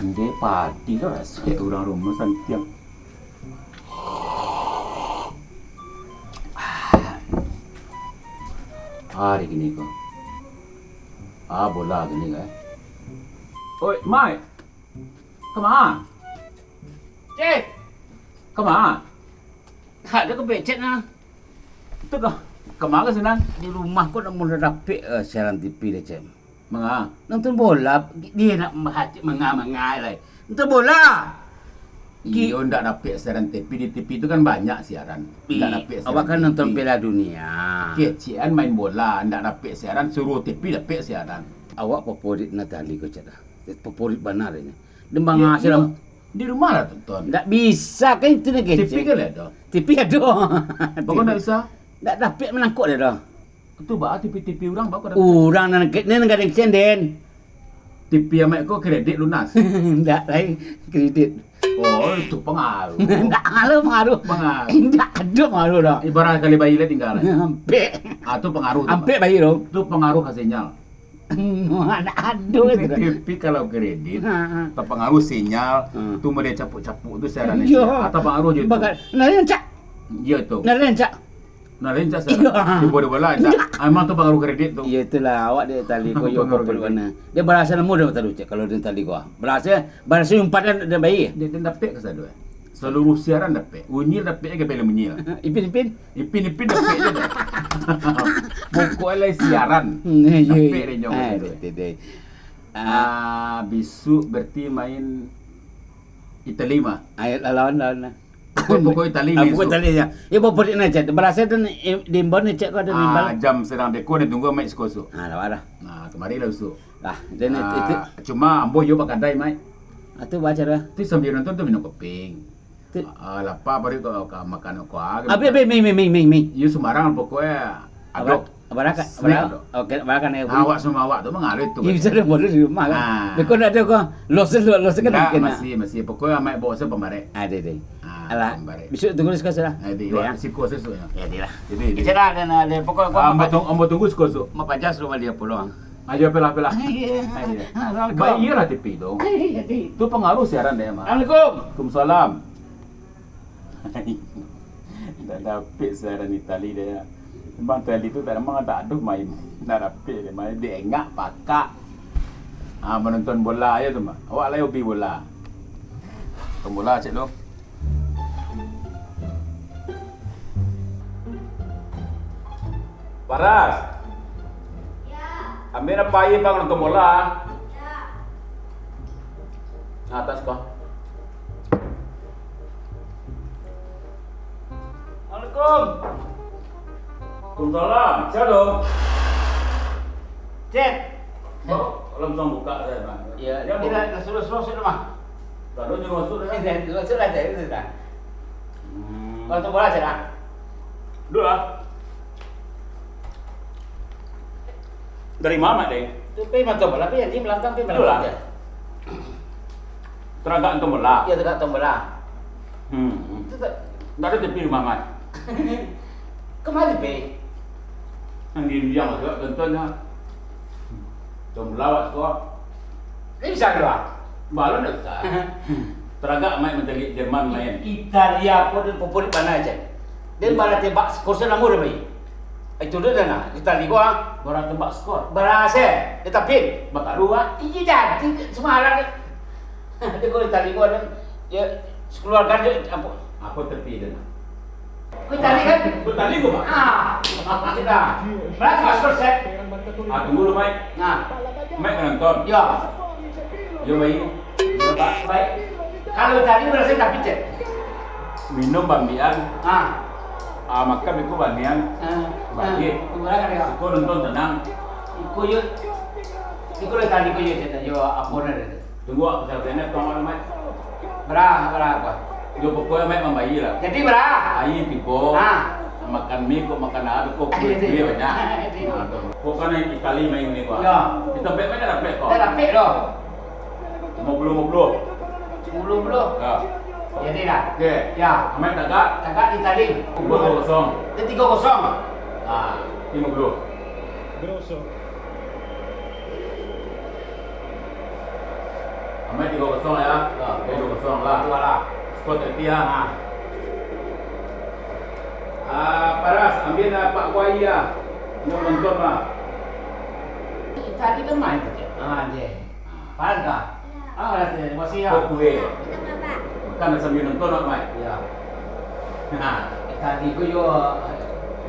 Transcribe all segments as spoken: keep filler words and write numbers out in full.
Nde padi lah rasek urang rumah santiang. Ah. Ah, di kini ko. Ah, bola kini ko, eh. Oi, Mai. Kama? Cek. Kama? Hak dah kepecet nah. Tu ka, kama ka sinan? Di rumah ko nak mula dapek, eh, siaran T V deh, Cek. Manga? Nonton bola, dia nak bahacik manga-manga lai. Nonton bola. Iyo, ndak dapek siaran T V, di T V tu kan banyak siaran. Ndak dapek siaran awak kan T V. Nonton Piala Dunia. Kecian main bola, ndak dapek siaran, suruh T V dapek siaran. Awak favorit Natali ko, Cek, dah. Favorit bana ini. Dembang. Iyo, siaran. Di rumah lah tonton. Ndak bisa kan itu nak kecek. T V kan lah tu. T V ado. Pokok ndak bisa. Ndak dapek manangkok dia dah. Tu ba T V-T V urang ba ko dapek. Urang nan ke-, nan gadang senden. T V amak ko kredit lunas. Ndak lai kredit. Oh, itu pengaruh. Ndak ado pengaruh. Pengaruh. Ndak ado pengaruh dah. Ibarat kali bayi lah tinggal. Ampek. Ah, tu pengaruh tu, Pak. Ampek bayi tu. Tu pengaruh ka sinyal. Ndak ado itu dah. T V kalau kredit, ha, ha, tapangaruh sinyal, hmm, tu model capuk-capuk tu siaran. Iyo. Ah, tapangaruh je tu. Bagai, nah, rancak. Iyo tu. Nah, rancak. Nah, rancak siaran. Iyo. Tibo di bola, rancak. Rancak. Ah, emang tu pangaruh kredit tu. Iyo, itulah, awak di Natali ko, iyo, pangaruh kredit. Dia barasa namo dah tadi, Cek, kalau di Natali ko. Barasa, barasa umpatan dan bayi. Dia, dia dapek ka sado, eh. Seluruh siaran dapek. Unyil dapek ka filem Unyil. Ipin, Ipin. Ipin-ipin dapek je dah. Pokok lai siaran. Hmm, iyo, iyo. Dapek deh nyo. Ah, betul, deh. Ah, besok berarti main Itali mah. Ayo, lawan, lawan lah. Pokok, pokok Itali. Ah, main pokok besok. Itali ya. Ya, bapak ni, Cek. Barasa tu ni, eh, di imbau ni, Cek, ko ado imbau. Ah, jam sadang deko ni tunggu main sikoso. Ah, lawan lah. Nah, kamari lah besok. Lah, dan itu, ah, itu. Cuma ambo yo bakadai, Mai. Ah, tu baca dah. Tu sambil nonton tu minum kopi. Tu. Ah, lapa baru ko, ko makan ko, ah, abih, abih, mi, mi, mi, mi, mi. Yo sembarang pokoknya. Abra-, ado. Abaraka, snack abra-, ado. Oke, abaraka ni. Awak sama awak tu mangaruh tu. Iyo, bisa dah, boleh di rumah kan. Ah. Beko ndak ado ko, losen, losen kan. Ndak, mungkin, masih, masih. Pokoknya amak bawa saya pembarek. Ada deh. Ah, alah, pembarek. Besok tunggu di sekolah sudah. Jadi, ya. Siko sesuai. Ya, dia lah. Jadi, jadi. Bicara ada, ada pokok ko. Ah, ambo tung-, ambo tunggu siko su. Mapajas rumah dia pulang. Ayo, pelah, pelah. Iya. Ayo. Assalamualaikum. Baik, iyalah T V tu. Iya, T V. Tu pengaruh siaran dia, Mak. Assalamualaikum. Waalaikumsalam. Ndak dapek siaran Itali dia. Memang Itali tu tak, memang tak ado main. Ndak dapek dia main. Diengak pakak. Ah, menonton bola aja tu, Mak. Awak lah hobi bola. Nonton bola, Cek, tu. Paras. Ya. Ambil apa air, Bang, untuk bola? Ya. Atas, Bang. Assalamualaikum. Waalaikumsalam. Siapa tu? Cek. Bang, langsung buka saya, Bang. Ya, ya, ini Bang. Lah, sudah, sudah, sudah, Bang. Lalu nyuruh masuk dah. Iya, masuk dah, saya sudah. Hmm. Kalau tu bola, Cek, dah. Duduk lah. Dari mana, Deng? Tu pi mantau bola, pi yang di belakang, pi belakang. Duduk lah. Aja. Teragak nonton bola. Ya, teragak nonton bola. Hmm. Itu tak. Nggak ada T V di rumah, Mat. Kemari, Pe? Yang di Indian juga tontonnya. Nonton bola, Wak, skor. Ini bisa keluar? Balun ndak bisa. Teragak main menteri Jerman main. Italia ko tu favorit bana, Cek. Dan bala tembak skor se namo dah bayi. Itu dah, dah nah, Italia ko, ah. Bala tembak skor. Bala se, dia tapin. Bakaru, ah. Iya, jadi semarang ni. Dia ko Italia ko ada, ya, sekeluarga dia, apa? Apa tepi dia, nah? Ko Italia kan? Ko Italia ko, Pak? Ah, sudah. Bala tembak skor, Cek. Ah, tunggu dulu, Mai. Nah. Mai ka nonton. Ya. Yo, baik. Yo, Pak. Baik. Kalau tadi berasa tapi, Cek. Minum bambian. Ah. Ah, makan beko bambian. Ah. Baik. Ah. Iko nonton tenang. Iko yo. Iko lah tadi ko yo, Cek. Yo, apa dah. Tunggu, aku cari nenek, tolong, Mai. Bara, bara apa? Yo, pokoknya, Mai, mambayar lah. Jadi, bara? Air tigo. Ah. Makan mie, kok makan apa, kok kue, kue banyak. Jadi. Nah, tu. Kok kan Itali main ni, kok. Ya. Kita bet, Mai, dah dapet, kok. Dah dapet, doh. Lima puluh, lima puluh. Lima puluh, lima puluh. Ya. Jadi lah. Oke. Ya. Mai tagak. Tagak di tadi. Dua kosong. Dia tiga kosong. Ah, lima puluh. Grosso. Main tigo kosong ya. Ya. Tigo kosong lah. Dua lah. Skor tapi ya. Ha. Ah, Paras, ambil lah Pak Wai ya. Nyo nonton lah. Tadi kan main tu, Cek. Ah, je. Paras kah? Ah, lah, terima kasih ya. Kau kue. Kan sambil nonton lah, Mai. Ya. Nah, tadi ko yo,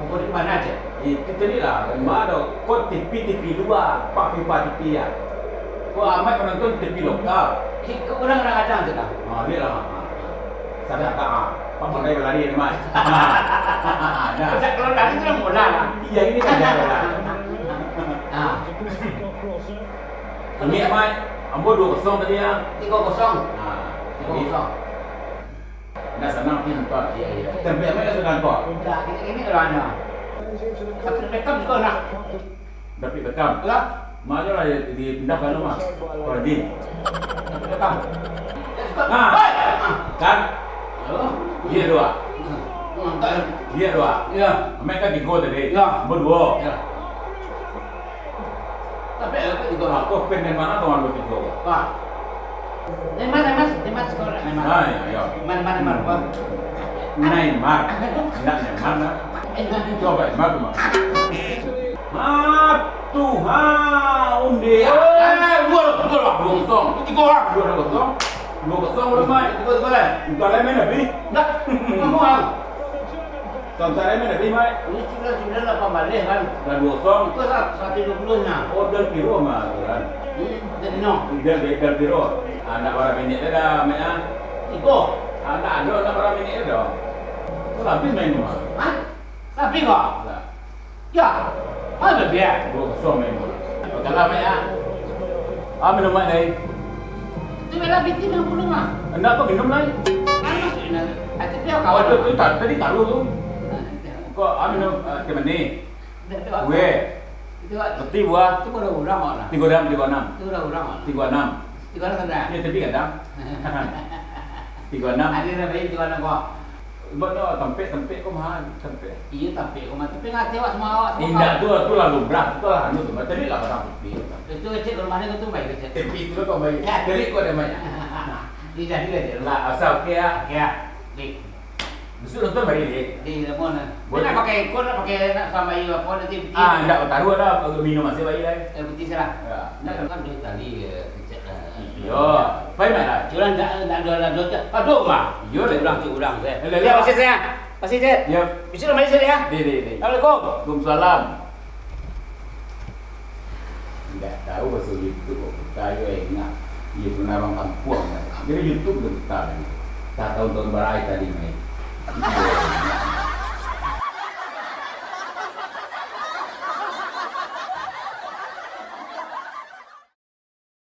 umur di mana aja? Itu tadi lah, lima ada. Kau T V, T V dua, Pak Pipa T V ya. Kau amat menonton T V lokal. Ki-, ke orang-orang kadang tu lah. Ah, ni lah. Sadar tak? Ah, Pak Mandai berlari ni, Mai. Nah. Sejak keluar dari tu dah mula lah. Iya, ini kan jalan lah. Ah. Ini, Mai. Ambo dua kosong tadi ya. Tiga kosong. Ah, tiga kosong. Ndak sanang ti nampak. Iya, iya. Tapi apa yang sudah nampak? Udah, ini, ini kalau ada. Tapi rekam juga nak. Tapi rekam. Lah. Mana lah ya, dipindah kalau mah. Kalau di. Tapi rekam. Nah. Hei! Kan? Halo? Dia dua. Hmm, tak. Dia dua. Ya. Amai kan tiga tadi. Ya. Berdua. Ya. Tapi aku juga. Aku pen dari mana kawan bertiga? Wah. Neymar, Neymar, Neymar skor, Neymar. Ah, iya, iya. Mana, mana, mana, apa? Neymar. Enggak Neymar, nah. Eh, enggak, enggak. Coba Neymar, Neymar. Ah, tuh, ha, undi. Eh, gol, gol, dua kosong. Tiga orang. Dua kosong. Dua kosong, udah, Mai. Tiga, tiga, eh. Udah, Mai, habis. Enggak. Kamu, ah. Tantara ini lebih, Mai. Ini sembilan sembilan lapan balik kan. Dah dua kosong. Itu sa-, satu dua puluh nya. Oh, Del Piro mah tu kan. Hmm, jadi no. Del, Del Piro. Anak bara bini dia dah, Mai, ah. Iko. Anak ado, anak bara bini dia dah. Tu habis main rumah. Hah? Habis kok? Dah. Ya. Ah, lebih ya. Dua kosong main bola. Kalah, Mai, ah. Ah, minum, Mai, dai. Tu bela piti enam puluh mah. Enggak, kok minum lai. Anu, ati dia Oh, kawan. Tu, tu, ta-, tadi taruh tu. Kok, ah, minum, eh, teh manis. Ndak tahu. Kue. Itu, Pak. Roti buah. Itu baru urang, Pak, lah. Tiga enam, tiga enam. Itu baru urang, Pak. Tiga enam. Tiga enam sana. Ya, tapi kadang. Tiga enam. Ada dah baik tiga enam, Pak. Buat tu tampek, tampek ko mahal, tampek. Iya, tampek ko mahal. Tapi ngati awak semua, awak semua. Indak tu, tu lah lumrah, tu lah anu tu. Tadi lah barang putih. Itu kecil rumahnya tu baik kecil. Tapi itu lah kau baik. Ya. Jadi kau ada banyak. Iya, jadi lah dia. Lah, asal oke ya. Ya. Di. Besok nonton balik, Dek. Di, namun, ah. Boleh. Nak pakai ikon, nak pakai, nak sampai apa nanti? Ah, ndak taruh dah, minum masih baik, Dek. Eh, putih salah. Ya. Ndak kan duit tadi, eh, kecek, eh. Iyo. Pai mana? Curang ndak, ndak ada, ndak ada. Aduh, mah. Iyo, Dek. Curang, curang, saya. Lele. Ya, masih saya. Masih, Dek. Ya. Besok nonton balik, Dek, ya. Di, di, di. Assalamualaikum. Waalaikumsalam. Indak tahu baso YouTube kok, tayo ingat. Iyo pun urang kampuang kan. Jadi YouTube tu kita tadi. Tak tahu tahun bara tadi main.